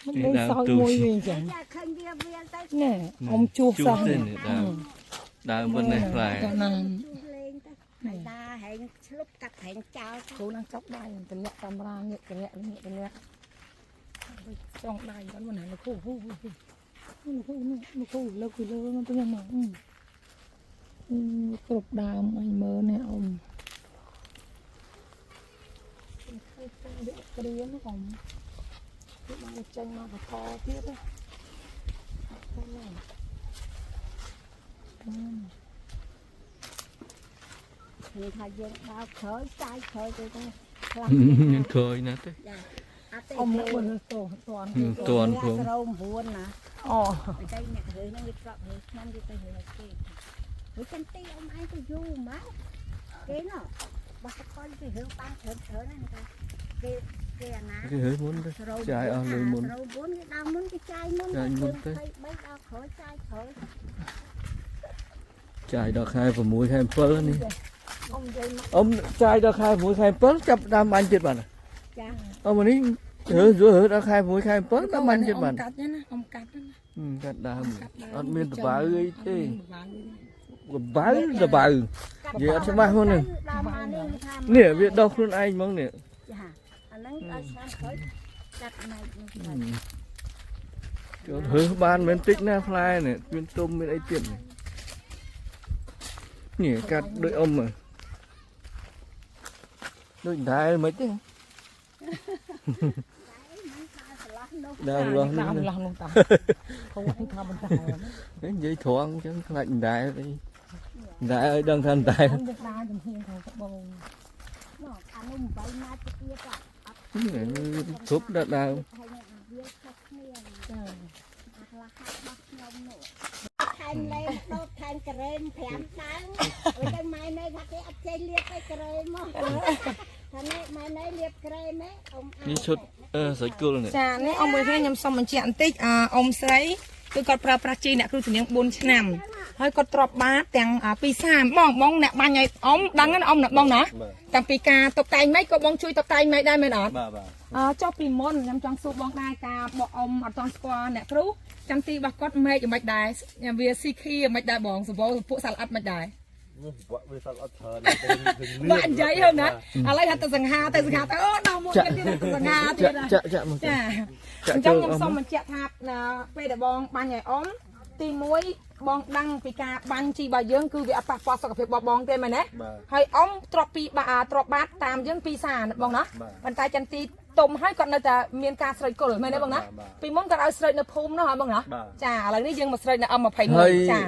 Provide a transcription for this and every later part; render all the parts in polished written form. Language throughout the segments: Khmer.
មិនលេងសើចមួយវិញអញ្ចឹង ចាឃើញវាវាទៅ ណែអ៊ំជួសសោះ ជួសទេនេះដើមដើមប៉ុណ្ណេះផ្លែ ចាណា ជួសលេងទៅហើយដាហែងឆ្លុបកាត់ហែងចោលទៅ គ្រូនឹងចាប់ដៃតម្លាក់កាមេរ៉ាងាកតម្លាក់ងាកតម្លាក់ចង់ដៃគាត់មិនណាលោកគ្រូហ៊ូហ៊ូហ៊ូលោកគ្រូនោះលោកគ្រូលើកពីលើមកទៅមកគ្រប់ដើមអញមើលនេះអ៊ំឃើញតាមវាក្រៀមអ៊ំវាបានចេញមកបន្តទៀតណា និយាយថាយើងដើរក្រោយចាយក្រោយទៅទៅខ្លះ មានឃើញណាស់ទេ ចាអត់ទេ អ៊ំលើកលើតោតាន់ តាន់ផង ស្រោម9ណា អូ តែអ្នករើហ្នឹងវាធ្លាប់រើខ្ញុំវាទៅរើគេវាចាំទីអ៊ំឯងទៅយូរមកគេណោះបោះតកលគេរើបានច្រើនច្រើនណាស់គេគេអាណា គេរើមុនទៅ ស្រោម ចាយអស់លុយមុន ស្រោម9គេដើមមុនគេចាយមុន ចាយមុនទៅ 23ដល់ក្រោយចាយក្រោយ ចាយដល់ខែ6ខែ7នេះ អ៊ំនិយាយមក អ៊ំចាយដល់ខែ6ខែ7ចាប់ដើមបាញ់ទៀតបាទ ចា អ៊ំនេះរើរើដល់ខែ6ខែ7ដើមបាញ់ទៀតបាទ កាត់ណាអ៊ំកាត់ណា កាត់ដើមអត់មានតបៅអីទេ បៅ កបៅតបៅ និយាយអត់ច្បាស់ហ្មងនេះ ដើមមកនេះវាថា នេះវាដោះខ្លួនឯងហ្មងនេះ ចាអាហ្នឹងដល់ឆ្នាំក្រោយកាត់ណែកនេះទៅ ចូលរើសបានមិនតិចណាផ្លែនេះមានទុំមានអីទៀតនេះនេះកាត់ដូចអ៊ំហ៎ដូចដែរមិនទេ តែហ្នឹងថាស្រឡះនោះ ដើមលោះនោះ ដើមលោះនោះតាខូចថាបន្ត និយាយត្រង់អញ្ចឹងខ្លាចដែរអីដែរឲ្យដឹងថាដែរ អ៊ំយកដើរចំហៀងខាងត្បូង មកអានោះ8ម៉ែត្រទៀតអត់ គ្រប់ដល់ដើម ហើយនឹងអាវាខុសគ្នា ចា អាខ្លះហាក់របស់ខ្ញុំនោះថែមលេងដុតថែមការ៉េម5ដើមអើទៅម៉ែនៅថាគេអត់ចេះលាបអីការ៉េមមកថានេះម៉ែនៅលាបការ៉េមហ៎អ៊ំ នេះឈុតអឺស្រីគុលនេះ ចានេះអ៊ំមួយគ្នាខ្ញុំសុំបញ្ជាក់បន្តិចអ៊ំស្រីគឺគាត់ប្រើប្រាស់ជីអ្នកគ្រូជំនាញ4ឆ្នាំហើយគាត់ទ្របបាតទាំងពីសាមបងបងអ្នកបាញ់ឲ្យអ៊ំដឹងណាអ៊ំណាបងណាតាំងពីការតុបតែងម៉េចក៏បងជួយតុបតែងម៉េចដែរមែនអត់ បាទបាទ អឺចុះពីមុនខ្ញុំចង់សួរបងដែរការបកអ៊ំអត់តន់ស្គាល់អ្នកគ្រូចាំទីរបស់គាត់ម៉េចយ៉ាងម៉េចដែរវាស៊ីខីយ៉ាងម៉េចដែរបងសម្បូរពួកសាល់អិតមិនដែរ នេះវាក់វាសត្វអត់ច្រើន បាក់និយាយហ្នឹងណាឥឡូវថាទៅសង្ហាទៅសង្ហាទៅអូដល់មួយទៀតទៅសង្ហាទៀតណា ចាក់ចាក់មក ចា ចាក់ អញ្ចឹង ចូល ខ្ញុំសូមបញ្ជាក់ថាពេលដែលបងបាញ់ឲ្យអ៊ំទី1បងដឹងពីការបាញ់ជីរបស់យើងគឺវាអត់ប៉ះពាល់សុខភាពរបស់បងទេមែនទេ បាទ ហើយអ៊ំទ្របពីបាទ្របបាតតាមយើងពីសាបងណា បាទ ប៉ុន្តែចន្ទីទុំហើយគាត់នៅតែមានការស្រេចគល់មែនទេបងណា បាទ ពីមុនគាត់ឲ្យស្រេចនៅភូមិនោះហ៎បងណា បាទ ចាឥឡូវនេះយើងមកស្រេចនៅ M21 ហើយ ចា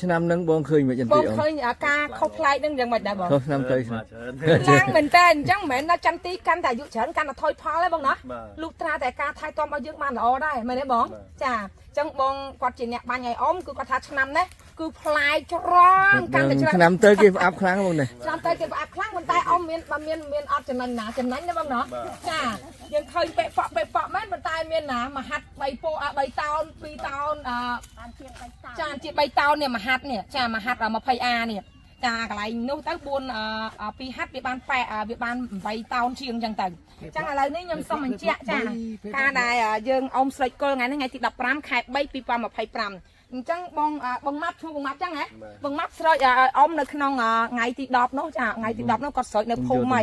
ឆ្នាំហ្នឹងបងឃើញមិនចន្ បង ទីអ៊ំ ឃើញការខុសប្លែកនឹងយ៉ាងម៉េចដែរបង ខុសឆ្នាំទៅឆ្នាំ បាទច្រើន ខ្លាំងមែនតើអញ្ចឹងមិនមែនថាចន្ទីកាន់តែអាយុច្រើនកាន់តែថយផលទេបងណា បាទ លុះត្រាតែការថែទាំឲ្យយើងបានល្អដែរមែនទេបង បាទ ចាអញ្ចឹងបងគាត់ជាអ្នកបាញ់ឲ្យអ៊ំគឺគាត់ថាឆ្នាំនេះគឺផ្លែច្រើនកាន់តែច្រើន ឆ្នាំទៅគេផ្អាប់ខ្លាំងបងនេះ ឆ្នាំទៅគេផ្អាប់ខ្លាំងប៉ុន្តែអ៊ំមានបើមានមានអត់ចំណេញណាចំណេញណាបងណាចាយើងឃើញពាក់ប៉ក់ពាក់ប៉ក់មែនប៉ុន្តែមានណាមហាត់3ពោអា3តោន2តោនអឺ បានជាង3តោន ចាជា3តោននេះមហាត់នេះចាមហាត់ 20A នេះចាកន្លែងនោះទៅ4 2ហាត់វាបាន8វាបាន8តោនជាងអញ្ចឹងទៅអញ្ចឹងឥឡូវនេះខ្ញុំសូមបញ្ជាក់ចាការដែលយើងអុំស្រីគុលថ្ងៃនេះថ្ងៃទី15ខែ3 2025អញ្ចឹងបងបងម៉ាប់ឈ្មោះបងម៉ាប់ចឹងហ៎បងម៉ាប់ស្រោចអុំនៅក្នុងថ្ងៃទី10នោះចាថ្ងៃទី10នោះគាត់ស្រោចនៅភូមិហី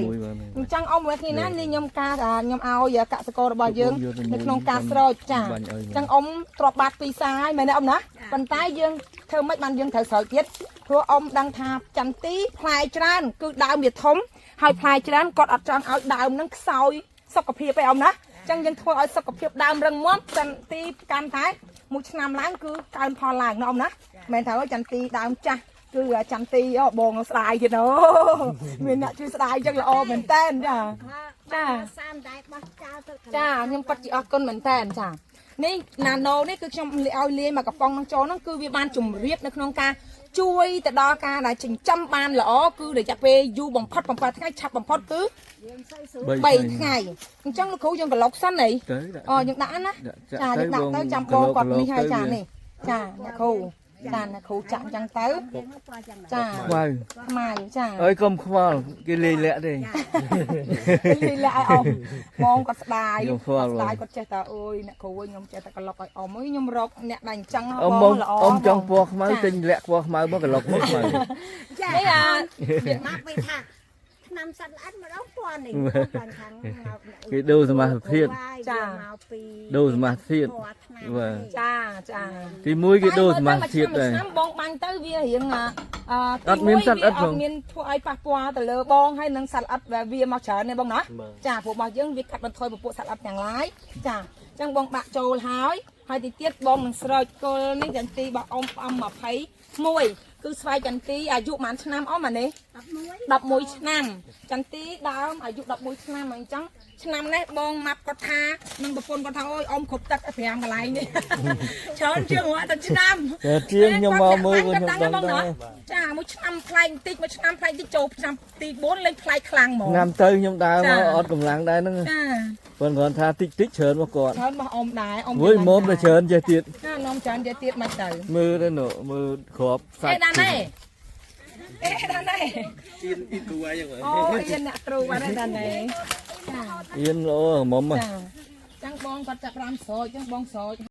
អញ្ចឹងអុំមួយគ្នាណានេះខ្ញុំការខ្ញុំឲ្យកសិកររបស់យើងនៅក្នុងការស្រោចចាអញ្ចឹងអុំទ្របបាតពីសាហើយមែនទេអុំណាប៉ុន្តែយើងធ្វើម៉េចបានយើងត្រូវស្រោចទៀតព្រោះអុំដឹងថាចន្ទីផ្លែច្រើនគឺដើមវាធំហើយផ្លែច្រើនគាត់អត់ចង់ឲ្យដើមនឹងខ្សោយសុខភាពឯអុំណាចឹងយើងធ្វើឲ្យសុខភាពដើមរឹងមាំចន្ទីកាន់តែមួយឆ្នាំឡើងគឺកើនផលឡើងណាអ៊ំណាមិនថាចន្ទីដើមចាស់គឺចន្ទីអូបងស្ដាយទៀតអូមានអ្នកជួយស្ដាយចឹងល្អមែនតើចា ចាសាមដែរបោះចោលទៅ ចាខ្ញុំពិតជាអរគុណមែនតើចានេះណាណូនេះគឺខ្ញុំឲ្យលាយមកកំប៉ុងនឹងចូលហ្នឹងគឺវាបានជំរាបនៅក្នុងការជួយទៅដល់ការដែលចិញ្ចឹមបានល្អគឺរយៈពេលយូរបំផុត7ថ្ងៃឆាប់បំផុតគឺ យើងសូវស្រួល 3ថ្ងៃអញ្ចឹងលោកគ្រូយើងក្លុកសិនហី ទៅដាក់ អូយើងដាក់ណា ដាក់ ចាយើងដាក់ទៅចាំបងគាត់នេះហើយចានេះចាអ្នកគ្រូ ចាអ្នកគ្រូចាក់អញ្ចឹងទៅ យើងមកពណ៌ចឹង ចា ខ្មៅ ខ្មៅចា អើយកុំខ្វល់គេលេងលាក់ទេ លីលាក់ឲ្យអ៊ំបងគាត់ស្ដាយ ខ្ញុំខ្វល់ ស្ដាយគាត់ចេះតែអូយអ្នកគ្រូខ្ញុំចេះតែក្លុកឲ្យអ៊ំអើយខ្ញុំរកអ្នកដែលអញ្ចឹងហ៎ អ៊ំ បងល្អ មកអ៊ំចង់ពណ៌ខ្មៅ ចា ទិញលាក់ពណ៌ខ្មៅមកក្លុកមកខ្មៅ ចា នេះអា មកវិញថាឆ្នាំសត្វល្អិតម្ដងពណ៌នេះពណ៌ខាងមក គេដូរសមាសភាព មកពី ដូរសមាសភាព ពណ៌ឆ្នាំ បាទ ចាចា ទីមួយគេដូរសមាសភាពដែរ ឆ្នាំបងបាញ់ទៅវារៀងអឺ អត់មានសត្វល្អិត អ ផង ត់មានធ្វើឲ្យប៉ះពាល់ទៅលើបងហើយនឹងសត្វល្អិតដែលវាមកច្រើនទេបងណាចាព្រោះរបស់យើងវាកាត់បន្ថយពពួកសត្វល្អិតទាំងឡាយចាអញ្ចឹងបងបាក់ចូលហើយហើយទីទៀតបងនឹងស្រោចគល់នេះចន្ទីរបស់អ៊ំអ៊ំ21គឺស្វាយចន្ទីអាយុប៉ុន្មានឆ្នាំអ៊ំអានេះ 11 11ឆ្នាំចន្ទីដើមអាយុ11ឆ្នាំអញ្ចឹងឆ្នាំនេះបងម៉ាប់គាត់ថានឹងប្រពន្ធគាត់ថាអូយអ៊ំគ្រប់ទឹក5កន្លែងនេះ ច្រើនជាងរាល់តែឆ្នាំ តែជាងខ្ញុំមកមើលក៏ខ្ញុំដឹងដែរ ចាមួយឆ្នាំប្លែកបន្តិចមួយឆ្នាំប្លែកបន្តិចចូលឆ្នាំទី4លេងប្លែកខ្លាំងហ្មង ឆ្នាំទៅខ្ញុំដើរ ចា មកអត់កម្លាំងដែរហ្នឹង ចា ប៉ុន្តែគ្រាន់ថាតិចតិចច្រើនមកគាត់ ច្រើនរបស់អ៊ំដែរអ៊ំ មួយមុំទៅច្រើនចេះទៀត ចានំច្រើនចេះទៀតមិនទៅ មើលទៅនោះមើលក្របសាច់ អេដាណេអេដាណេ អៀនអៀនគ្រូអីចឹង អូអៀនអ្នកគ្រូបានដាណេ អៀនល្អមុំ ចាចឹងបងគាត់ចាប់ផ្ដើមស្រោចចឹងបងស្រោច